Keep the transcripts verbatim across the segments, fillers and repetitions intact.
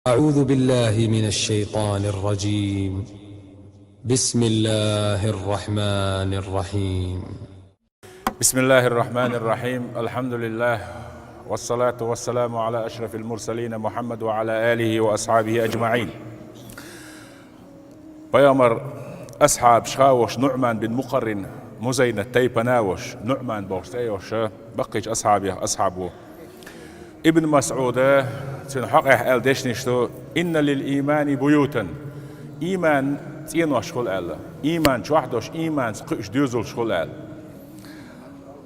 أعوذ بالله من الشيطان الرجيم. بسم الله الرحمن الرحيم. بسم الله الرحمن الرحيم. الحمد لله. والصلاة والسلام على أشرف المرسلين محمد وعلى آله وأصحابه أجمعين. Пайхамар асхьабашха а волуш, Нуъман бин Мукъаррин, Музайнат тайпана а волуш, Нуъман бохуш цӀе а йолуш, баккхийчу асхьабех асхьаб ву. Ибн МасӀуда цуьнан хьокъехь аьлла дешнаш ду: «Инна лил иймани буютан». Ийман цӀенош хуьлу аьлла. Ийман чохь долуш, ийманца кхуьуш доьзалш хуьлу аьлла.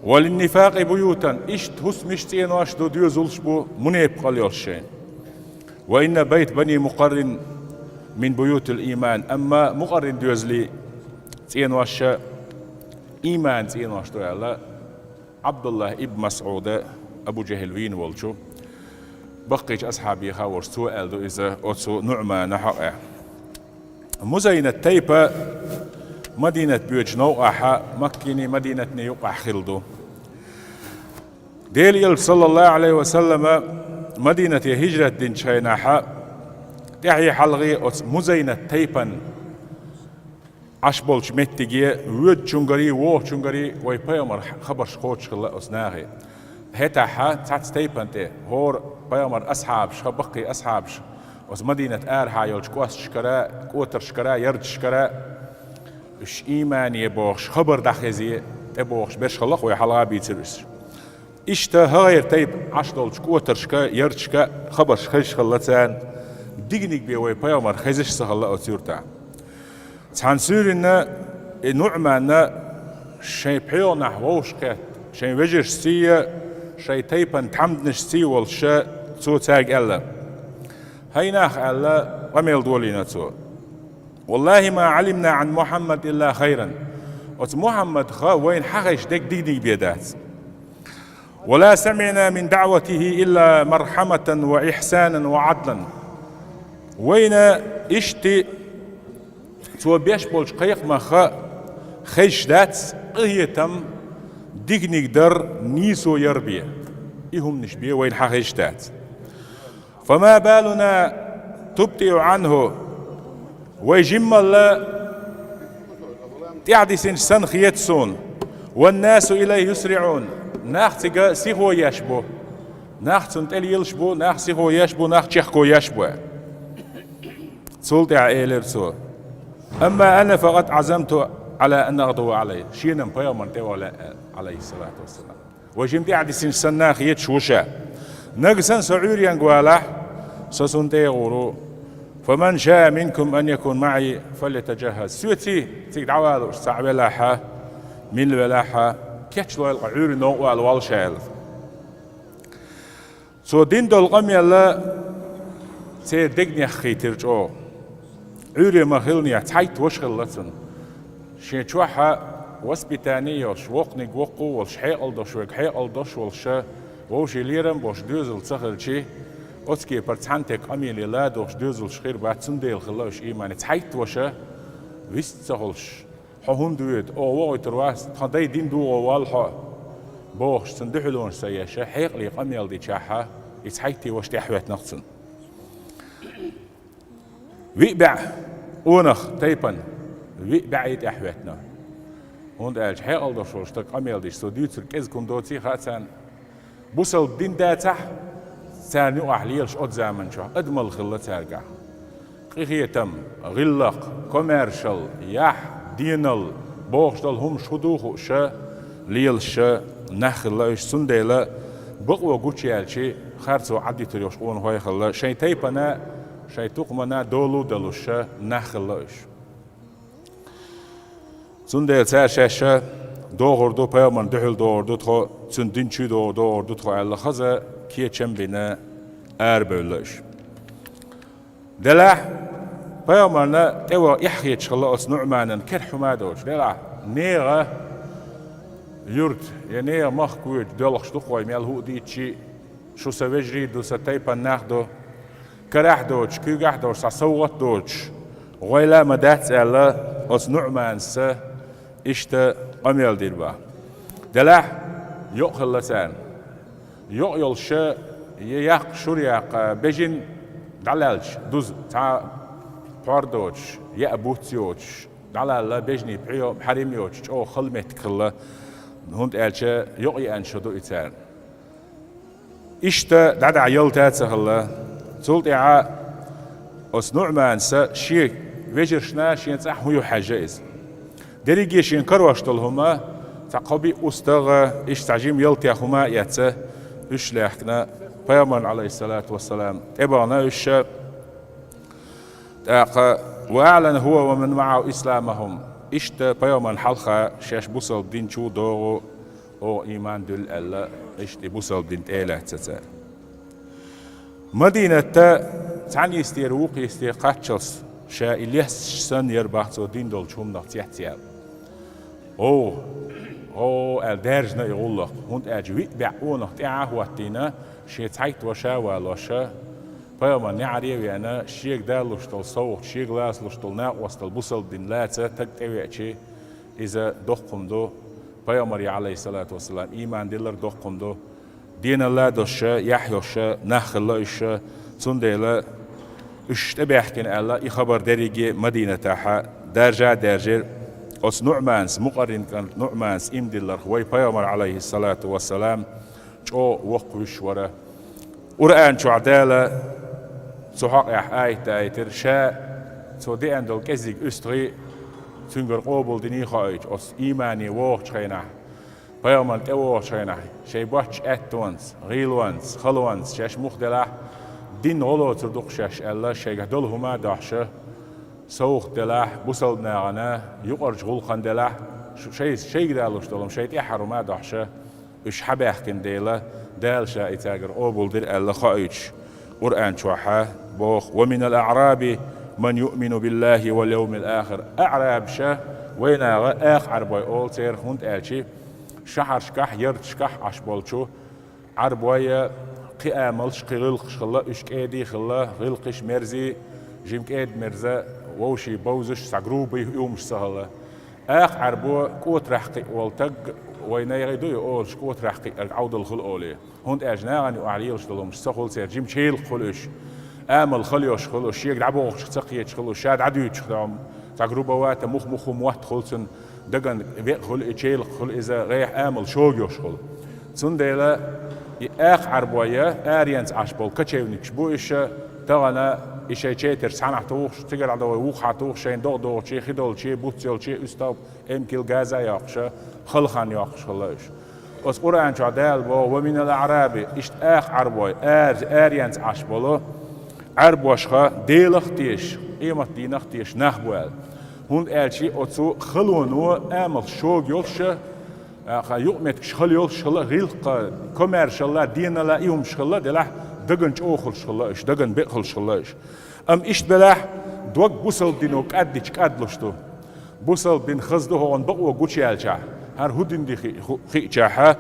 «Ва лин нифакъи буютан». Иштта хӀусамаш цӀенош ду, доьзалш бу, мунепакъалла йолуш шайн. «Ва инна байт бани Мукъаррин мин буютил ийман». Амма Мукъаррин доьзалийн цӀенош ийман цӀенош ду аьлла, Ӏабдуллах ибн МасӀуда, Абу Жахьил вийна волчу, баккхийчу асхьабех а волуш, цо аьлла ду иза оцу Нуъмана хьокъехь. Музайнат тайпа Мадинат боьдучу новкъахь, Маккиний Мадинатний юккъахь хилла ду. Делан Элча, саллаллаху Ӏалайхи ва саллама, Мадинате хӀижрат динчу хенахь, тӀаьхье хьалхе оцу Музайнат тайпана Ӏаш болчу меттиге воьдучуьнгарий, вохучуьнгарий вай пайхамар хабарш кхочуш хилла оцу нахе. ХӀетахь цхьацца тайпана тӀе хӀора пайхамар асхьабаш, ха баккхий асхьабаш, оцу Мадинат арахьа йолчу кӀошташкара, кӀотаршкара, ярташкара, уьш иймане бохуш, хабар дӀахезе тӀебогӀуш берш хилла-кх, вай хьалха а бийцира уьш. Иштта хӀара тайпа Ӏаш долчу кӀотаршка, ярташка хабарш хезаш хилла царна, диканиг бен вай пайхамар хезаш ца хилла оцу юьртахь. Цхьана суьйранна и Нуъманна шайн пхьегӀанахь вовшахкхетта, шайн вежаршций а, шайн тайпана тхьамданашций а волуш, цо цаьрга аьлла: «ХӀай нах», — аьлла, къамел долийна цо. «Валлахи, ма Ӏалимна Ӏан Мухьаммад илла хайран». Оцу Мухьаммадах вайна хьахезаш дерг диканиг бен дац. «Ва ла самиъна мин даъватихи илла мархьаматан ва ихьсанан ва Ӏадлан». Вайна иштта цо беш болчу кхайкхамах хезаш дац къинхетам, диканиг дар, нийсо яр бен. И хӀуманаш бен вайна хьахезаш дац. «Фама балуна тубтиъу Ӏанху». Вай жиммалла тӀаьхьадисинчу санна хета суна. «Ван насу илайхи юсриъун». Нах цига сихо еш бу. Нах цунна тӀе лелаш бу, нах сихо еш бу, нах чехко еш бу. Цул тӀаьхьа элира цо: «Амма ана факъад Ӏазамту Ӏала ан агъдува Ӏалайхи». Шена-м пайхамарна тӀе вала, Ӏалайхиссалату вассалам. Вай жима тӀаьхьадисинчу санна хеташ ву ша. Нагахь санна со Ӏуьйренга валахь, со цунна тӀе а гӀур ву. «Фаман шаа минкум ан якуна маъи фальятажаххаз». Соьций цига дӀавалуш цхьаъ велахьа, милла велахьа, кечлойла-кх Ӏуьйранна новкъа вала волуш аьлла. Цо дина долу къамел церан дегнех хийтира чӀогӀа. Ӏуьйре ма-хиллинехь, цхьайтта ваша хилла цуьнан. Шен чохь воспитание йолуш, воккханиг воккха а волуш, хьекъал долуш верг хьекъал долуш волуш, вовшийн лерам а болуш доьзал ца хилча, оцу кепара цхьана тӀе къамеле ладугӀуш доьзалш хир бац, цундела хилла уьш иймане. Цхьайтта ваша вист ца хуьлуш: «Хьо хӀунда воьду? Оха вохуьйтур вац, тхан дай дина дугӀу валла хьо», — бохуш, цунна дуьхьалонаш ца еш, хьекъале къамел дичахьа, и цхьайтта ваша тӀаьхьахӀоьттина-кх цунна. Виъ бӀе къонах тайпана, виъ бӀе тӀаьхьахӀоьттина. ХӀунда аьлча хьекъал долуш волу стаг къамел дича, цо дуьйцург кӀезиг хӀума доций хаьа царна. Бусалба дин дацахь, царна юкъахь лелаш оцу заманчохь адамалла хилла цаьргахь. Къинхетам, гӀиллакх, комаьршалла, яхь, денал бохуш долу хӀумаш хӀун ду хууш лелаш нах хилла уьш, цундела бакъо гучуяьлча, харцо Ӏаддитур йолуш къонахой хилла, шайн тайпана, шайн тукхамана долу а далуш нах хилла уьш. Цундела цара шаьш догӀур ду, пайхамарна дуьхьал догӀур ду тхо, цуьнан дин чуьйдогӀур догӀур ду тхо аьлла, хаза кечам а бина, арабевлла уьш. Делахь, пайхамарна тӀе ваха эхь хеташ хилла оцу Нуъманан керахь хӀума а доцуш. Делахь, нехан юрт я нехан махка воьдуш доьлхуш ду-кх вай, мел хӀуъа дийцча а, шу сан вежарий ду, сан тайпана нах ду, карахь доцуш, куьйгахь доцуш, цхьа совгӀат доцуш гӀойла а ма дац аьлла, оцу Нуъманас иштта къамел дира боху. Делахь, йокъа хилла царна. Йокъа йолуш я яккха, шура яккха бежана, ДӀалаьлча, дуза цхьа пхьор доцуш, яа буц йоцуш, дӀалаьлла бежний пхьо-, пхьарим йоцуш, чӀогӀа хала меттиг хилла, хӀунда аьлча йокъа еана шо ду и царна. Иштта дӀадахьа ялта а ца хилла. Цул тӀаьхьа оцу НуӀманаса шен вежаршна шен цӀахь хӀун ю хьаьжжа иза. Дерриге шен карош долу хӀума, цхьа кхо-биъ устагӀа, иштта цхьа жима ялтех хӀума а эцна, уьш лаьхкина, Пайхамарна, Ӏалайхиссалату вассалам, тӀебахана уьш. ТӀаккха: «Ва аӀлана хӀува ва ман маӀаху исламахум». Иштта Пайхамарна хьалха шаьш бусалба дин чу догӀу, оха ийман дуьллу аьлла, иштта и бусалба дин тӀе а лаьцна цара. Мадинатта цхьана йистера вукху йисте кхаччалц ша и лесташ санна яра бах цо дин долчу хӀуманах цецъяьлла. «ГӀовгӀа, гӀовгӀа», – аьлла даьржина и гӀуллакх, хӀунда аьлча виъ бӀе къонах тӀаьхьа а хӀоттийна, шен цхьайтта ваша а валоша, Пайхамарна неӀаре а веана, шега далуш долу совгӀат, шега лацалуш долу накъосталла бусалба дин лаца таг тӀевеачи, иза доккха хӀума ду, Пайхамаре, Ӏалайхиссалату вассалам, ийман диллар доккха хӀума ду. Деналла а доша, яхь йоша нах хилла уьш, цундела уьш тӀебаьхкина аьлла, и хабар дерриге Мадинатахьа даржа а даьржира. Оцу НуӀманас, Мукъаррин кӀант НуӀманас ийман дилларх вай Пайхамар, Ӏалайхиссалату вассалам, чӀогӀа воккхавуьш вара. Къуръан чохь Дала цу хьокъехь аят даийтира, ша цо деана долу кӀеззиг уьстагӀий цуьнгара къобалдиний хоуьйтуш, оцу иймане вогӀучу хенахь, Пайхамарна тӀевогӀучу хенахь, шайн боцчу аьттонца, гӀийлонца, халонца шаьш муха делахь, дин гӀо лоцур ду-кх шаьш аьлла, шайгахь долу хӀума а дохьуша, совгӀат делахь, бусалба нахана юкъарчу гӀуллакхана делахь, шу-, шай-, шайга далуш долу хӀума, шайн тӀаьххьара хӀума а дохьуша, уьш хьабаьхкина дела, Дала ша и цаьргара къобалдира аьлла хоуьйтуш, Къуръан чохьа боху: «Ва минал аӀраби ман юъмину биллахи вал йовмил ахир». АӀрабаша, вайнагӀа акха Ӏарбой олу церан, хӀунда аьлча шахьаршкахь, ярташкахь Ӏаш болчу Ӏарбой кхин амалш, кхин гӀиллакхаш хилла, уьш кӀеда а хилла, гӀиллакхаш мерза, жима кӀеда-мерза, вовшийн бовзаш, цхьа грубый уьймаш ца хилла. Акха Ӏарбо кӀотарахь кхиъна волу таг, вай найгӀий ду и олуш, кӀотарахь кхиънарг Ӏовдал хуьлу олий. ХӀунда аьлча нахана юкъахь лелаш долу хӀумаш ца хуьлу церан, жима чейлакх хуьлу уьш, амал хала йолуш хуьлу уьш, шега дӀабохучух ца кхеташ хуьлу уьш, ша дӀадуьйцуш хьуна, цхьа грубовато, мух-муху мотт хуьлу цуьнан, дагана веа хуьлу и, чейлакх хуьлу иза, гӀехь амал шога йолуш хуьлу. Цундела и акха Ӏарбой аренца Ӏаш болу кочевникаш бу уьш, тахана и шайн четарш цхьанхьа тухуш, цигара дӀадовла вукхахьа тухуш, шайна догӀа догӀучий, хи долчий, буц йолчий, уьстагӀ эмкал газа а йоккхуша, хала хан йоккхуш хилла уьш. Оцу Къуръан чохь Дала боху: «Ва минал аӀраби», иштта акха Ӏарбой, ара-, аренца Ӏаш болу Ӏарбошха Делах а тешаш, къематдийнах а тешаш нах бу аьлла. ХӀунда аьлча оцу халоно амалш шога йолуша, аха, юкъаметтигаш хала йолуш хилла, гӀиллакх, комаьршалла, деналла и хӀумаш хилла делахь, дагана чӀогӀа хуьлуш хилла уьш, дагана бекъа хуьлуш хилла уьш. Амма иштта белахь, дог бусалба дино кӀаддича кӀадлуш ду. Бусалба дин хаза ду хӀокхуьнан бакъо гучуяьлчахь, хӀара хӀун дин ду хи-, ху-, хиъчахьа,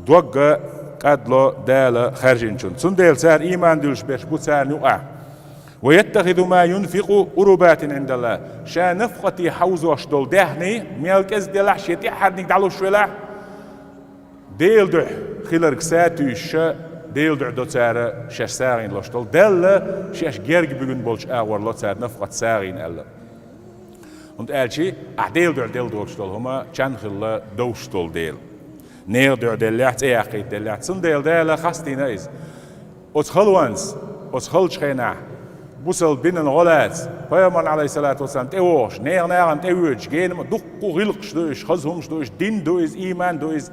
дог а кӀадло Дала хаьржинчунна. Цундела цара ийман дуьллуш берш бу царна юкъахь. «Ва яттахизу ма юнфикъу къурбатин Ӏиндаллах». Ша нафакъате хьовзош долу даьхний, мел кӀезиг делахь, шен тӀаьххьарниг дӀалуш велахь, Делан дуьхьа хиларг сатуьйсуша, Делан дуьхьа до цара шаьш сагӀина луш долу. Далла шаьш герга буьгун болчу агӀор ло цара нафакъат сагӀина аьлла. ХӀунда аьлча ахь Делан дуьхьа делла долуш долу хӀума чан хилла довш долу дела. Нехан дуьхьа деллехь, цӀе яккхийта деллехь, цундела Дала хастийна иза. Оцу халонца, оцу халчу хенахь, бусалба динан гӀо лаца, Пайхамарна, Ӏалайхиссалату вассалам, тӀевогӀуш, нехан нахана тӀевоьдуш, генахь дуккха гӀиллакхаш ду уьш, хаза хӀумаш ду уьш, дин ду иза, ийман ду иза.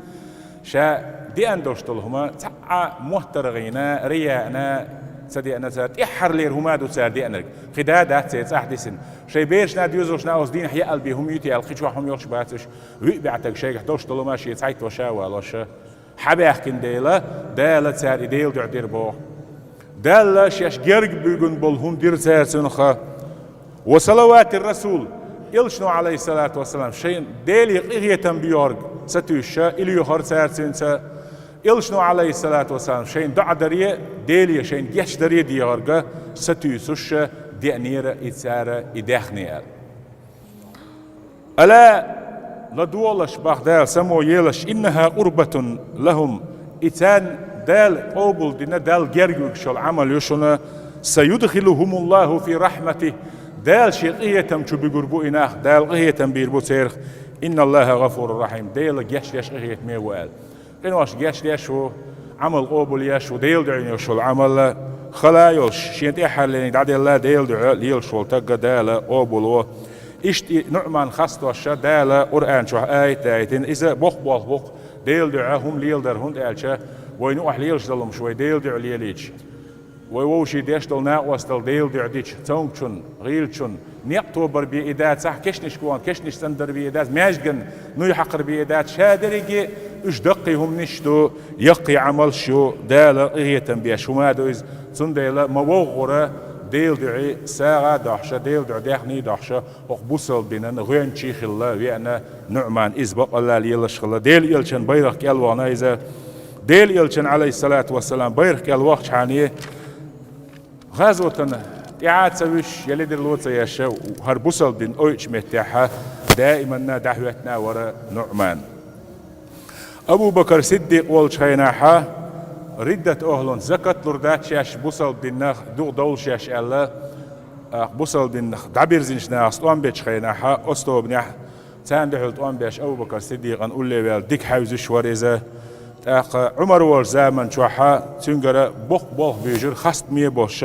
Ша деана долуш долу хӀума цхьа а моттаргӀина, рияъна ца деана цара, тӀаьххьарлера хӀума ду цара деанарг. Кхин да дац церан цӀахь дисина. Шайн берашна, доьзалшна оцу динахь яа бен хӀума юй те аьлла, кхин чохь хӀума йолуш бац уьш. Виъ бӀе таг шайгахь долуш долу хӀума шен цхьайтта ваша а валоша, хьабаьхкина дела, Дала цара и Делан дуьхьа дира боху. Далла шаьш герга буьгун болу хӀума дира цара цуьнан ха. «Ва салаватир расул», элчано, Ӏалайхиссалату вассалам, шайн Деле къинхетам боьхург сатуьйсуша, и лоьхура цара цуьнца. Элчано, Ӏалайхиссалату вассалам, шайн доӀа даре, Деле шайн гечдаре дехарга сатуьйсуша деанера и цара и даьхни аьлла. «Ала», ладогӀалаш бах Дала, само елаш, «иннаха къурбатун лахум», и царна Дала къобалдина, Далла герга вуьгуш йолу Ӏамал ю шуна, «Саюдхилухумуллаху фи рахматихи». Дала шен къинхетам чу буьгур бу и нах, Дала къинхетам бийр бу церах. «Инналлаха гъафурур рахим». Дела гечдеш, къинхетаме ву аьлла. Къинош гечдеш ву, Ӏамал къобалъеш ву, Дела дуьхьа йолуш йолу Ӏамал хала йолуш, шен тӀаьххьарлерниг дӀаделла Дела дуьхьа лелаш волу таг Дала къобалво. Иштта и НуӀман хастош Дала Къуръан чохь аят а даийтина, иза боккха болх бу-кх Дела дуьхьа хӀума леладар, хӀунда аьлча вайна юкъахь лелаш долу хӀумаш вай Дела дуьхьа лелийча, вай вовшийн деш долу накъосталла Дела дуьхьа дича, цомгучунна, гӀийлачунна, некъ тобар бен и дацахь, кешнашка вахана кешнаш цӀандар бен и дац, маьждиган нуй хьакхар бен и дац, ша дерриге уьш даккхий хӀуманаш ду, яккхий Ӏамалш ю, Дала къинхетам беш хӀума ду иза. Цундела ма вовгӀура Дела дуьхьа сагӀа а дохьуша, Дела дуьхьа даьхний а дохьуша, хӀокху бусалба динан гӀоьнчий хилла веана НуӀман, иза бакъалла лелаш хилла. Дела элчан байрах кӀел вахана иза. Дела элчан, Ӏалайхиссалату вассалам, байрах кӀел вахчахьана, гӀазотана тӀаьхьа а ца вуьсуш, я ледарло а ца еш, хӀара бусалба дин ойучу меттехь даиманна дӀахӀоьттина вара НуӀман. Абу Бакр Сиддикъ волчу хенахь, риддат охӀлунца, закат лур дац шаьш, бусалба динах дукха довла шаьш аьлла, тӀаккха бусалба динах дӀабирзинчу нахаца тӀом бечу хенахь, оцу тобанехь царна дуьхьал тӀом беш Абу Бакр Сиддикъан улле ваьлла дика хьаьвзаш вара иза. ТӀаккха Ӏумар волчу заман чохь цуьнгара боккха болх буьйжира хастаме а болуш.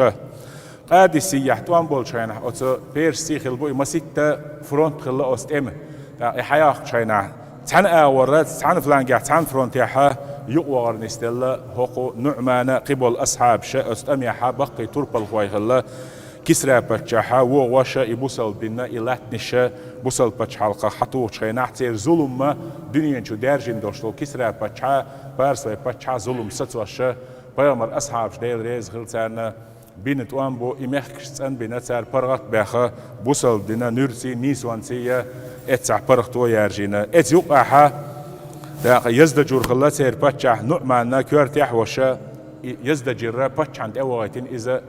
Къадисийяхь тӀом болчу хенахь, оцу Персий хилла бу и, маситта фронт хилла оцу тӀеман. ТӀаккха и хьаяккхучу хенахь, цхьана агӀорра, цхьана флангехь, цхьана фронтехь юкъа вахар нисделла хӀокху НуӀмана, кхиболу асхьабаша оцу тӀамехь баккхий турпалхой хилла. Кисра-паччахьа вогӀуш и бусалба дин, и латтанаш бусалба пачхьалкхах хьатухучу хенахь, церан зулам дуьнен чу даьржина долуш долу Кисра-паччахьа, парсой паччахьа зулам сацош, пайхамар асхьабаш, Дела реза хила царна, бина тӀом бу, и мехкаш цӀанбина, цара паргӀат а баьхна, бусалба дин нуьрций, нийсонций а эццахь паргӀато а яржийна. Эцу юккъехь тӀаккха Яздаджур хилла церан паччахь, НуӀманна коьртехь а волуш, и Яздаджур паччахьна тӀе а вахийтина иза,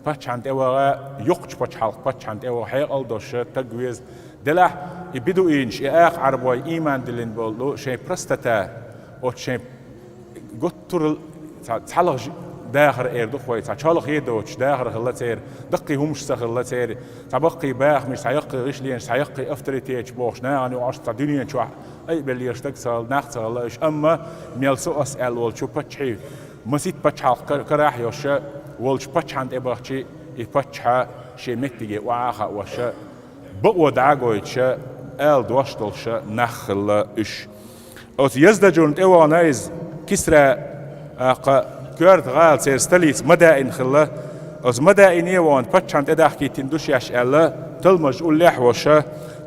паччахьна тӀе а ваха, йоккхачу пачхьалкхан паччахьна тӀе а ваха, хьекъал долуш таг веза. Делахь, и бедуинаш, и акха Ӏарбой ийман диллина болу шайн простота, оцу шайн гуттар а цхьа цхьалгӀа дахар эр ду-кх вай, цхьа чолхе а доцуш дахар хилла церан, даккхий хӀумаш ца хилла церан, цхьа баккхий бахамаш, цхьа яккхий гӀишлонаш, цхьа яккхий авторитеташ бохуш, нахана юкъахь цхьа дуьнен чохь айбеллера стаг ца хилла, нах ца хилла уьш, амма мел со ас аьлла волчу паччахье, маситта пачхьалкх кар-, карахь а йолуш волчу паччахьна тӀе бахча, и паччахь шен меттиге охьа а хаош, бакъо дӀа а гойтуш, ала дош долуш нах хилла уьш. Оцу Яздаджурна тӀе вахана иза, Кисра, тӀаккха коьрта гӀала, церан столица Мадаин хилла. Оцу Мадаине а вахана, паччахьна тӀедахкийтина ду шаьш аьлла, талмаж уллехь а волуш,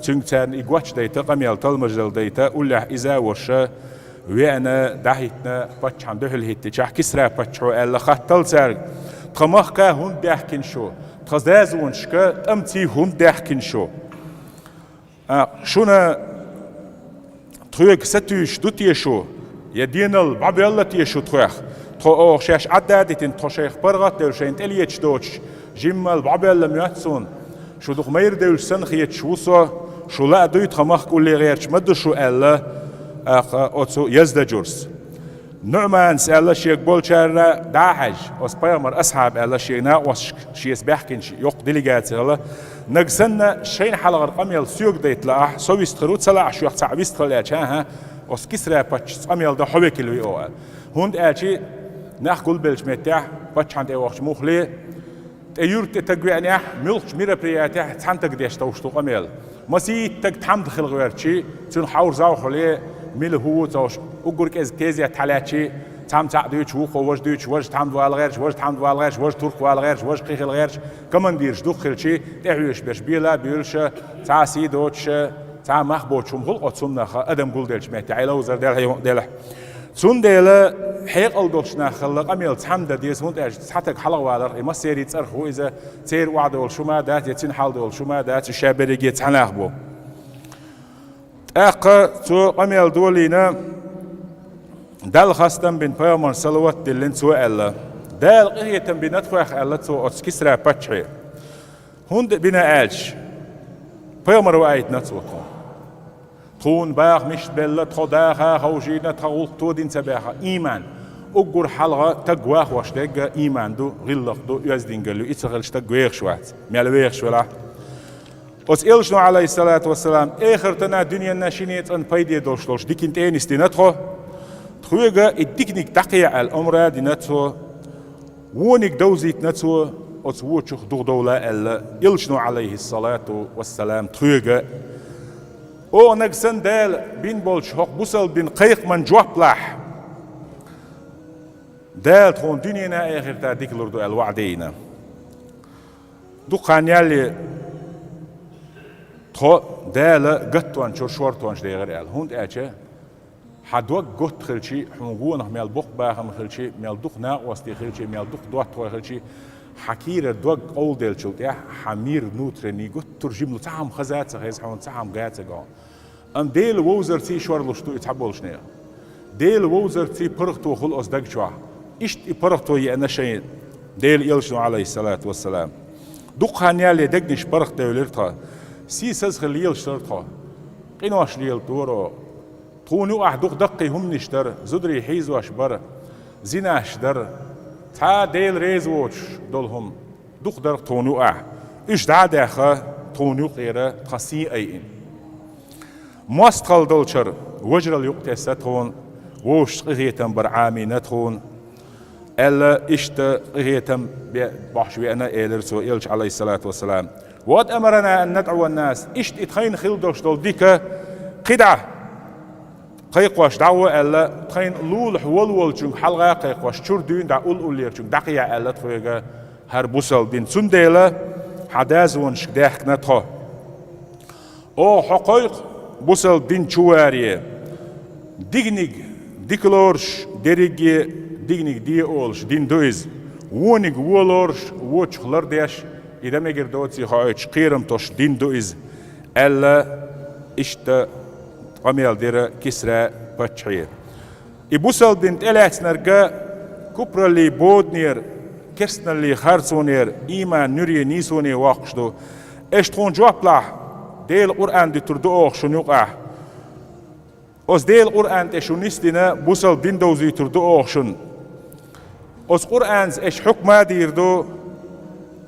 цуьнга царна и гочдайта, къамел талмажалла дайта, уллехь иза а волуш, веана, дӀахӀиттина, паччахьна дуьхьал хӀиттичахь, Кисра-паччахьо аьлла, хаттал цаьрга: «Тхан махка хӀунда даьхкина шу? Тхан дазонашка тӀамций хӀунда даьхкина шу? А, шуна тхоьга сатуьйсуш ду те шу? Я денал бӀобоьлла те шу тхох? Тхо оха шаьш Ӏадда а дитина, тхо шайх паргӀат а девлла, шайна тӀелеташ доцуш, жиммал бӀобоьлла моьтту суна. Шу дукха майра девлча санна хеташ ву со, шу лаа дуй, тхан махка улле гӀерташ ма ду шу», — аьлла, тӀаккха оцу Яздаджурс. НуӀманас аьлла шега болчарна дӀа а хьаьжжа, оцу пайхамар асхьаба аьлла шега накъосташка, шеца баьхкинчу йоккха делегаци хилла: «Нагахь санна шайна хьалхара къамел соьга дайта лаахь, со вистхир ву, ца лаахь шух цхьаъ вистхила аьлча, хӀан-хӀа, оцу Кисра-паччахьца къамел дан хьо векал ву оха», — аьлла. ХӀунда аьлча нах гулбеллачу меттехь, паччахьна тӀе вахча муххале, тӀе юьрта тӀе таг веанехь, муьлххачу мероприятехь цхьана тага деш товш ду къамел. Масийтта таг тхьамда хила гӀертачи, цуьнан хьовра зовхьале, мила хӀу ву ца хууш, уггар кӀезиг тезет хьалаьцчи, цхьамма цхьаъ дуьйцуш, вукхо важа дуьйцуш, важа тхьамда вала гӀерташ, важа тхьамда вала гӀерташ, важа турх вала гӀерташ, важа кхин хила гӀерташ, командираш дукха хилчи, тӀехьоьжуш берш бела а буьйлуш, цхьа а сий доцуш, цхьа а мах боцуш хӀума хуьлу-кх оцу хӀуманах, адам гулделлачу метте, Ӏай ловзар делахь, хӀун делахь. Цундела хьекъал долуш нах хилла къамел цхьамма дан деза, хӀунда аьлча цхьа таг хьалхаваларх, и массерий цӀарах ву иза, церан охьадолуш хӀума дац, я цуьнан хьалдолуш хӀума дац, уьш ша берриге цхьа нах бу. ТӀаккха цо къамел долийна, Далла хастам бина, пайхамарна салават диллина, цо аьлла: «Дала къинхетам бина тхох», — аьлла цо оцу Кисра-паччахье. ХӀунда бина аьлча, пайхамар ваийтина цо тхо. Тхуна баха мишта белла, тхо даха ховшийна, тхан гӀуллакх тодина ца баьхна, ийман. Уггар хьалха таг вахош дерг иман ду, гӀиллакх ду, оьздангалла ю, и ца хилча таг вехаш вац, мел вехаш велахь. Оцу элчано, Ӏалайхиссалату вассалам, эхартана, дуьненна шинне цӀена пайде долуш долуш диканиг тӀе нисдина тхо. Тхоьга и диканиг дӀакхехьа аьлла омра а дина цо, вониг довзийтина цо, оцу вочух дугӀу довла аьлла, элчано, Ӏалайхиссалату вассалам, тхоьга. Оха нагахь санна Дала бина болчу хӀокху бусалба динан кхайкхаман жоп лахь, Дала тхуна дуьненна а, эхартана а дика лур ду аьлла ваӀда йина. Дукха хан ялале тхо Дала гаттончуьра шортончу дехира аьлла. ХӀунда аьлча хьан дог готта хилча, хьуна гонах мел боккха бахам хилча, мел дукха накъостий хилча, мел дукха доттагӀий хилча, хьан кийрара дог къовладеллачул тӀаьхьа хьан мир внутренний гуттар а жимма лу, цхьа хӀума хаза а ца хеза хьуна, цхьа хӀума га а ца го. Амма Дела вовзарций шорлуш ду и цхьаболчу нехан. Дела вовзарций паргӀато хуьлу оцу даг чохь. Иштта и паргӀато еана шайна Делан элчано, Ӏалайхиссалату вассалам. Дукха хан ялале дегнаш паргӀатдевлира тхан. Сийсаза хила лелаш дара тхо. Къинош леладора оха. Тхуна юкъахь дукха даккхий хӀуманаш дара, зударий хьийзош бара, зинаш дара. Цхьа а Дела реза воцуш долу хӀума дукха дара тхуна юкъахь. Уьш дӀа а даьхна, тхуна юкъера тхан сий айина. МостагӀалла долчуьра важаралла юкъатесна тхуна, вовшашца къинхетам бар Ӏамийна тхуна, аьлла, иштта къинхетам бе-, бохьуш веана, элира цо, элча, Ӏалайхиссалату вассалам. «Ва къад амарана ан надӀува ан-нас», иштта и тхайна хила долуш долу дика кхидӀа кхайкхош дӀагӀо аьлла, тхайна лулахь волаволчуьнга хьалха а кхайкхош, чуьра дуьйна дӀа уллуллерчуьнга дӀакхехьа аьлла тхоьга хӀара бусалба дин. Цундела хьан дазонашка даьхкина тхо. Оха хьо кхойкху бусалба дин чу варе, диканиг дика лоруш, дерриге диканиг де олуш дин ду иза. Вониг вон лоруш, вочух лардеш, и дан мегар доций хоуьйтуш, кхерам тосуш дин ду иза, аьлла, иштта къамел дира Кисра паччахье. И бусалба дин тӀелаьцнарг купраллий боданера, керстаналлий харцонера, ийман нуьре нийсоне воккхуш ду. Аша тхуна жоп лахь, Делан Къуръан дуьтур ду оха шуна юкъахь. Оцу Делан Къуръан тӀе шу нисдина, бусалба дин довзуьйтур ду оха шуна. Оцу Къуръанца аша хьукма а дийр ду,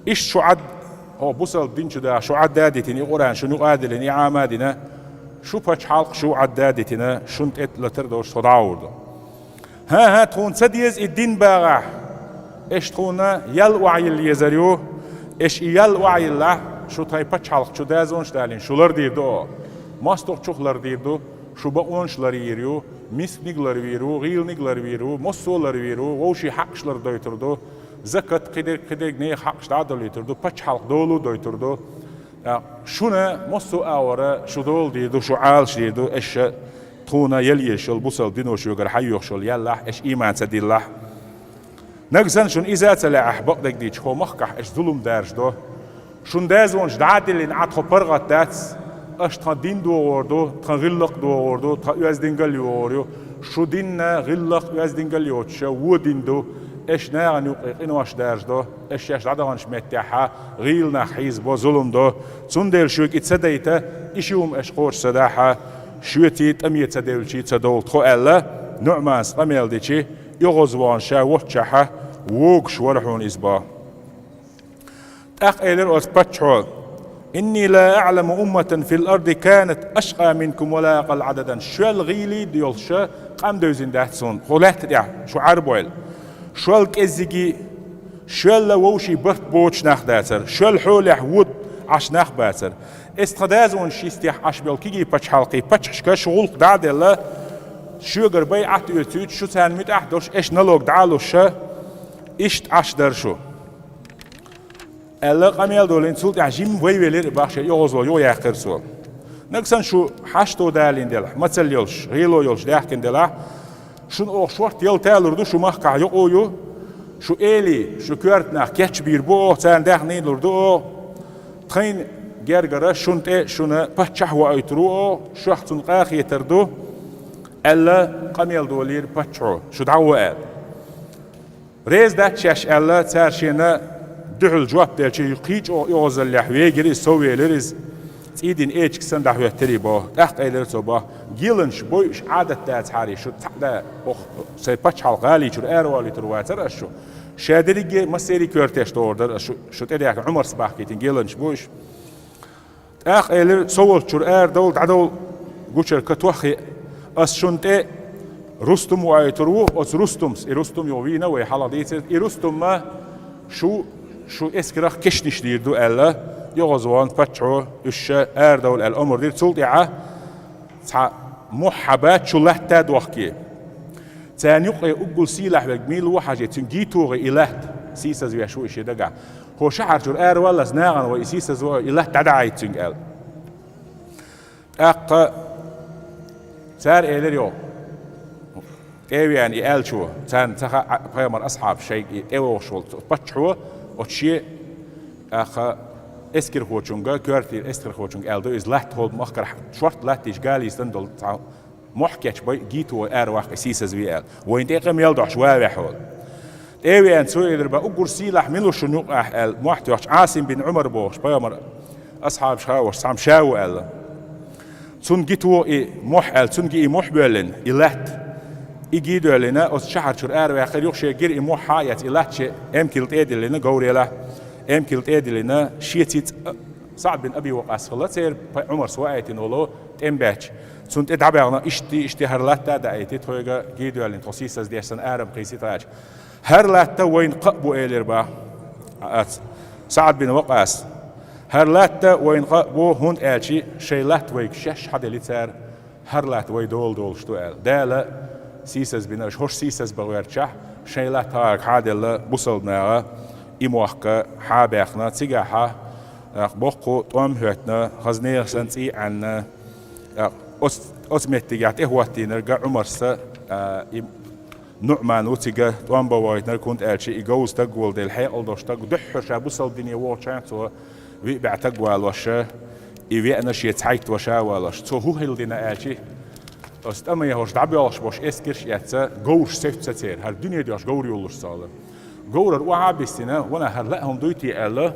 иштта шу Ӏад-, хьо бусалба дин чу даха, шу Ӏадда а дитина, и Къуръан шуна юкъа а диллина, и Ӏама а дина, шу пачхьалкх шу Ӏадда а дитина, шуна тӀе латар долуш тхо дӀа а гӀур ду. ХӀан-хӀа, тхуна ца деза и дин багӀахь, аша тхуна ял охьайилла езар ю, аша и ял охьайиллахь, шу тхайн пачхьалкх чу дазонаш далийна, шу лардийр ду оха. МостагӀчух лардийр ду, шу бакъонаш ларйийр ю, мисканиг ларвийр ву, гӀийланиг ларвийр ву, массо а ларвийр ву, вовшийн хьакъаш лардойтур ду, закат, кхидерг, кхидерг нехан хьакъаш дӀа а долуьйтур ду, пачхьалкх долу а дойтур ду. ТӀаккха шуна массо а агӀора шу дола дийр ду, шу Ӏалаш дийр ду, аша тхуна ял езаш йолу бусалба дино шуьгара хьайоьхуш йолу ял лахь, аша ийман ца диллахь. Нагахь санна шуна иза а ца лаьахь, бакъдерг дийцича, хӀокху махкахь аша зулам даржадо. Шун дазонаш дӀа а диллина, Ӏа тхо паргӀат дац, аша тхан дин дохор ду, тхан гӀиллакх дохор ду, тхан оьздангалла йохор ю. Шу динна гӀиллакх, оьздангалла йоцуша вон дин ду. Аша нахана юккъе къинош даржадо, аша шаьш дӀадаханчу меттехьа гӀийла нах хьийзабо, зулам до. Цундела шуьга и ца дайта, и ши хӀума аша кхочуш ца дахьа, шуьйций тӀаме ца девлчий ца довла тхо аьлла, НуӀманас къамел дичи, оьгӀазвахана ша воццушехьа, вогуш вара хьуна иза боху. ТӀаккха элира оцу паччахьо: «Инни ла аӀламу умматан фил арди канат ашкъа минкум ва ла акъалла Ӏададан». Шол гӀийла йолуша къам девзина дац суна хӀокху лаьтта тӀехь, шу Ӏарбойла. Шол кӀеззигий, шолла вовший барт боцуш нах дацара, шол хьолехь вон Ӏаш нах бацара. Эс тхан дазонаш йистехь Ӏаш болу кегий пачхьалкхий паччахьашка шу гӀуллакх дӀа а делла, шуьгара байӀат оьцуьйтуш, шу царна муьтӀахь долуш, аша налог дӀа а луша, иштта Ӏаш дара шу. Аьлла, къамел долийна, цул тӀаьхьа жимма вай велира и бахча, оьгӀазвахана юхаяьккхира цо. Нагахь санна шу хьашто далийна делахь, мацалла йолуш, гӀело йолуш даьхкина делахь, шуна оха шорта ял талур ду, шу махкахь юкъа ю, шу элий, шу коьрта нах кечбийр бу оха, царна даьхний лур ду оха, тхайна гергара шуна тӀе шуна паччахь воуьйтур ву оха, шух цунна къа а хетар ду, аьлла, къамел долийра паччахьо, шу дӀагӀо аьлла. Реза дац шаьш аьлла, цара шена дуьхьал жоп делча, кхин чӀогӀа оьгӀазаллехь вегира иза, сов велира иза. ЦӀий дина эчиг санна дӀахӀоьттарий бо. ТӀаккха элира цо бо: «Геланаш бой уьш, Ӏадат дацахьарий шу цхьаъ да, оха сайн пачхьалкх гӀалий чура аравалийтур вацар ас шу. Ша дерриге массерий коьртеш догӀур дара ас шу, шу тӀедаьхкина Ӏумарс бахкийтина геланаш бой уьш». ТӀаккха элира: «Со волччура арадовла, дӀадовла, гучара катох хи. Ас шун тӀе рустум ваийтур ву, оцу рустумс, и рустум юха вийна вай хьалха дийцира, и рустумма шу, шу эскарах кешнаш дийр ду», — аьлла, йогӀозвахана паччахьо уьш ша арадовла аьлла омра дира. Цул тӀаьхьа цхьа мохь хьаба чу латта дохке. Царна юкъе уггул сийлахь верг мила ву хьажий, цуьнан гий тогӀий и латта сийсазвеш ву и шен дагахь. ХӀо шахьар чура араваллалц нагӀана вай и сийсазво, и латта дӀадахьийта цуьнга аьлла. ТӀаккха цара элира йо, тӀе а веана и аьллачо, царна ца хаьа, пайхамар асхьабаш шайга и тӀевогӀуш волу паччахьо, оцу шен, тӀаккха эскархочуьнга, коьртера эскархочуьнга аьлла ду иза, латта хӀолба махкара шорта латтийча гали йистан долу цхьа мохь кечбай, гий тогӀий араваккха и сийсазве аьлла. Вайна тӀе къамел дохьуш ван вехьа волу. ТӀе а веана цо элира бо: «Уггар сийлахь мила ву шуна юкъахь?» — аьлла, мохь тоьхча, Ӏасим бин Ӏумар бохуш, пайхамар асхьабаш хаош цхьамма ша ву аьлла. Цунна гий тогӀа и мохь аьлла, цунна гий и мохь боьллина, и латта. И гий доьллина, оцу шахьар чура араваьккхира, юха шен гира и мохь хьа а эцна, и латта шен эмкал тӀе а диллина, говрелахь эмкал тӀе а диллина, шеца цӀа-, СаӀд бин Аби Вакъас хилла церан, пай-, Ӏумарс ваийтина волу, тӀемабаьчча. Цунна тӀе дӀабаьхна: «Иштта, иштта хӀара латта а даийти, тхоьга гий доьллина, тхо сийсаздеш санна, арам кхийсийтахьаьча». «ХӀара латта вайна кхаъ бу», — элира бо аца СаӀд бин Вакъас. «ХӀара латта вайна кхаъ бу, хӀунда аьлча шайн латта вайга шаьш хьаделли цара, хӀара латта вай дола долуш ду», — аьлла. Дала сийсаз бина, аша хӀорш сийсаз бан гӀертачохь, шайн латта хӀарга хьаделла бусалба наха и мохк хьа а баьхна, цигахь а боккха тӀом а хӀоьттина, хаза нехан санна цӀий а Ӏаьнна, оцу, оцу меттигехь тӀехӀоттийнарг Ӏумарс, а, и НуӀман ву цига тӀом бан вахийтинарг, хӀунда аьлча и говза стаг волу дела, хьекъал долуш стаг, дуьххьара ша бусалба дине вогӀучу хенахь цо виъ бӀе стаг валош, и веана шен цхьайтта ваша а валош. Цо хӀун хилла дина аьлча, оцу тӀаме хӀорш дӀабоьлхуш болуш эскарш а эцна, говраш севцна церан, хӀара дуьне доьхуш говр юллуш ца хилла. Говрара охьа а биссина, ванах, хӀара лаа хӀума дуй те аьлла,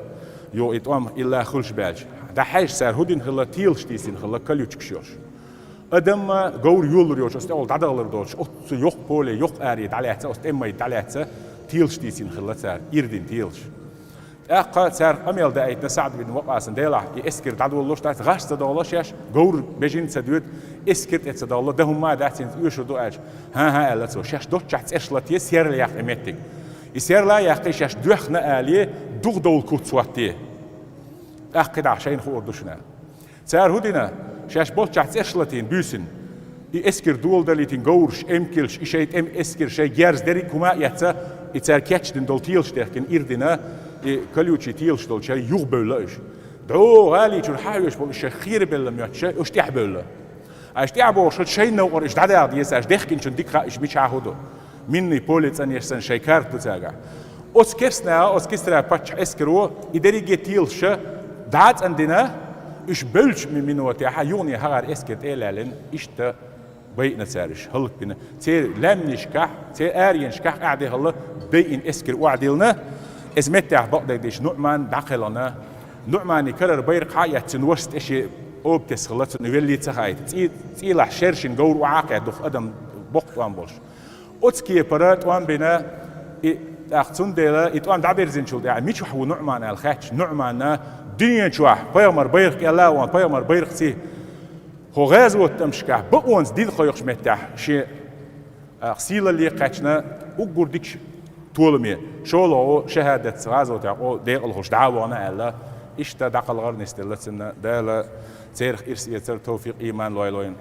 юха и тӀом илла хуьлуш баьлча. ДӀахьаьжча цара хӀун дина хилла, телаш тийсина хилла, колючкаш йолуш. Адам а говр юллур йолчу оцу тӀехула дӀадахалур доцуш, оццу йоккха поле, йоккха аре дӀалаьцна, оцу тӀеммай дӀалаьцна, телаш тийсина хилла цара, ирдина телаш. ТӀаккха цара къамел даийтина СаӀд бин Вакъасан, делахь и эскар дӀадолалуш дац, гӀаш ца догӀула шаьш, говр бежина ца доьду, эскар тӀе ца догӀула, дан хӀумма а дац, хӀинца оьшур ду аьлча. «ХӀан-хӀа», — аьлла цо, — «шаьш доцчохь цӀерш латае, серла яккха и меттиг. И серла а яьккхий, шаьш доьхна алий, дугӀа довла куц хӀоттае». ТӀаккха кхидӀа шайна хуур ду шуна. Цара хӀун дина? Шаьш болччохь цӀерш латийна, буьйсина. И эскар доладалийтина говраш, эмкалш, и шайн тӀеман эскар, шайн герз дерриг а хӀума а эцна, и цара кечдина долу телаш дехкина, ирдина, и колючий телаш долчу шайн юхабевлла уьш. ДӀо гӀали чуьра хьахьоьжуш болу уьш шайх кхерабелла моьттуш, уьш тӀаьхьабевлла. Аша тӀаьхьабогӀуш, шайна новкъара уьш дӀадаха деза, аша дехкинчунна дика хаьа, уьш мичахь хӀун ду. Минный поле цӀанъеш санна шайн карта ду цаьргахь. Оцу керстанаха, оцу Кисра паччахьан эскаро и дерриге а телаш дӀа а цӀандина, уьш бевллачу ми-, минотехь юхане хьахара эскар тӀе а лаьллина, иштта байина цара уьш, хӀаллакбина. Церан лаьмнашкахь, церан аренашкахь къаьхьа де хилла, байина эскар охьадиллина. Иза меттехь бакъдерг дийцича, НуӀман дӀакхелхина. НуӀманан карара байракх хьа а эцна, цуьнан вашас тӀе шен оба тесна хилла, цунна веллий ца хаийта. ЦӀий-, цӀийлахь шершина говр охьа а кхетта, дукха адам боккха тӀом болуш. Оцу кепара тӀом бина, и, тӀаккха цундела и тӀом дӀабирзинчул тӀаьхьа, мичахь ву НуӀман аьлла хаьттича, НуӀмана: «Дуьнен чохь пайхамар байракх кӀелла а ван, пайхамар байракх цӀий, хӀо гӀазотан тӀамашкахь бакъонца дин кхойкхучу меттехь шен, а, сийлалле кхаьчна, уггар дикачу толаме, шолгӀа шахӀадатца гӀазотехь къо декъалхуш дӀа а вахана», — аьлла, иштта дӀакхалхар нисделла цунна, Дала церах ирс эцар товфикъ, иман лойла вайна.